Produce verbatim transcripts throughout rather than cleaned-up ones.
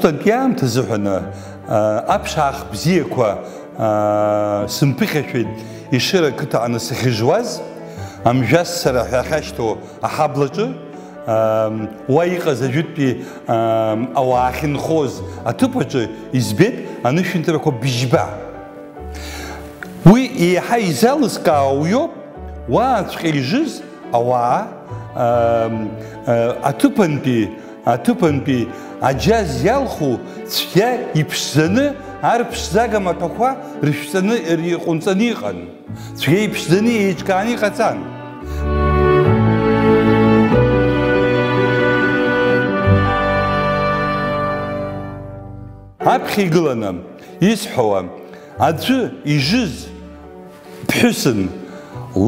Усҟантәи аамҭазыҳәаны, аа, аԥшаах бзиақәа, аа, сымԥыхьашәеит Ешыра ақыҭаҟны сахьыжуаз, Амжәассара ҳәа ахьашьҭоу аҳаблаҿы, аа, уа иҟаз ажәытәтәи, аа, ауаа ахьынхоз аҭыԥ аҿы избеит анышәынҭрақәа быжьба. Уи еиҳа изалыскаауа уиоуп, уааҵәҟьа ижыз ауаа, ам, а, аҭыԥантәи, аҭыԥантәи аџьаз иалху цәгьа иԥшӡаны, арԥшӡага маҭәақәа рышәҵаны, ир-, иҟәынҵаны иҟан. Цәгьа иԥшӡаны еиҿкааны иҟаҵан. Аԥхьа игыланы исҳәауа, аӡәы ижыз ԥҳәысын,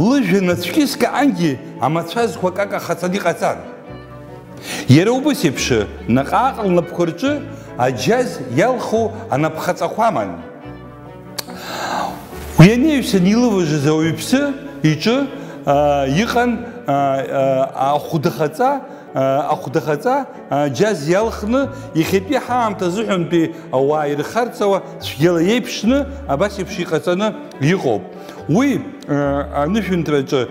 лыжәҩан ацәкьыск аҟангьы амацәазқәа акака хаҵаны иҟаҵан. Иара убас еиԥш, наҟ-ааҟ лнапқәа рҿы аџьаз иалху анапхаҵақәа аман. Уи анаҩсан илыважыз ауаҩԥсы иҿы, аа, иҟан, аа, аа, ахәдахаҵа, ахәдахаҵа, џьаз иалхны, иахьатәи ҳаамҭа азыҳәантәи ауаа ирхарҵауа цәгьала иеиԥшны, абас еиԥш иҟаҵаны иҟоуп. Уи, анышәынҭраҿы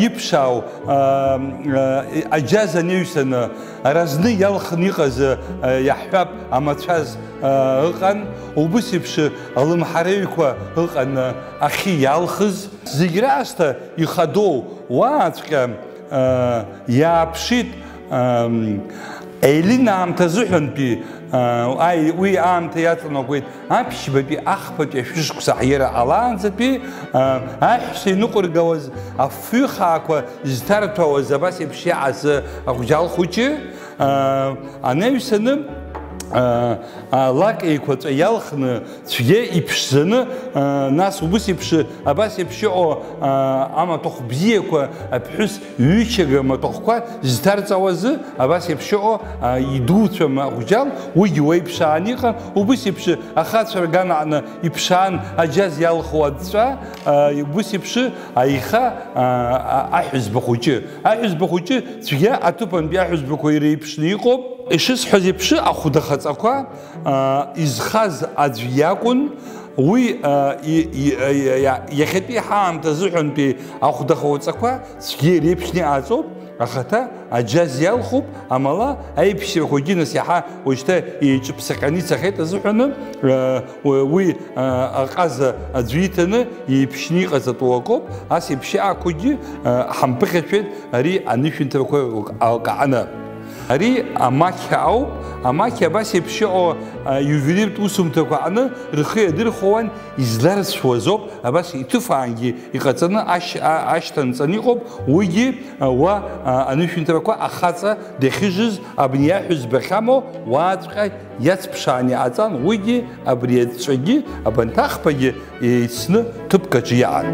иԥшаау, аџьаз анаҩсаны, аразны иалхны иҟаз, иаҳҳәап, амацәаз ыҟан, убыс еиԥш алымҳареҩқәа ыҟан, ахьы иалхыз. Зегь раасҭа ихадоу уааҵәҟьа Иааԥшит, Елин аамҭа азыҳәантәи, уи аамҭа иаҵанакуеит аԥшьбатәи ахԥатәи ашәышықәса ҳиара ҟалаанӡатәи, аҳәса иныҟәыргауаз афҩы хаақәа зҭарҭәауаз абас еиԥш иааз аҟәџьал хәыҷы, анаҩсаны, лак еиқәаҵәа иалхны, цәгьа иԥшӡаны, нас убыс еиԥш, абас еиԥш иҟоу, амаҭәахә бзиақәа, аԥҳәыс ҩычага амаҭәахәқәа зҭарҵауазы, абас еиԥш иҟоу, идуцәам аҟәџьал, уигьы уа иԥшаан иҟан, убыс еиԥш ахацәа рган аҟны иԥшаан аџьаз иалху аҵәҵәа, убыс еиԥш аиха, аҳәызба хәыҷы. Аҳәызба хәыҷы цәгьа аҭыԥантәи аҳәызбақәа иреиԥшны иҟоуп. Ишысҳәаз еиԥш, ахәдахаҵақәа, аа, изхаз аӡә иакәын. Уи, аа, и-, и-, иа-, иа-, иахьатәи ҳаамҭа азыҳәантәи ахәдахаҵақәа цәгьа иреиԥшны иҟаҵоуп, ахаҭа аџьаз иалхуп, амала аиԥшьрақәагьы нас иаҳа уажәшьҭа еиҿыԥсаҟьаны ицахьеит азыҳәаны, аа, уи, уи, аа, аҟаза аӡәы иҭаны иеиԥшны иҟаҵатәу акоуп, ас еиԥш иаақәагьы, аа, ҳамԥыхьашәеит. Ари анышәынҭрақәа алкааны. Ари амақьа ауп, амақьа абас еиԥш иҟоу, а, иувелиртә усумҭақәа аҟны рхы иадырхәауан, изларцәуазоуп, абас иҭыфаангьы иҟаҵаны ашь-, а-, ашьҭанҵаны иҟоуп, уигьы, а, уа, а, анышәынҭрақәа ахаҵа дахьыжыз абни аҳәызба ахьамоу уааҵәҟьа иацԥшаан иҟаҵан, уигьы абри аҵәҵәагьы абанҭ ахԥагьы еицны ҭыԥк аҿы иаан.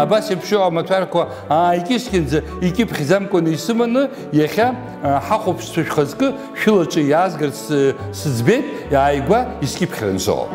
Абас еиԥш иҟоу амаҭәарқәа ааикьыскьанӡа икьыԥхьӡамкәаны исыманы, иахьа, а, ҳахәаԥшцәа шәхаҵкы шәылаҿы иаазгарц, э, сыӡбеит, иааигәа искьыԥхьран соуп.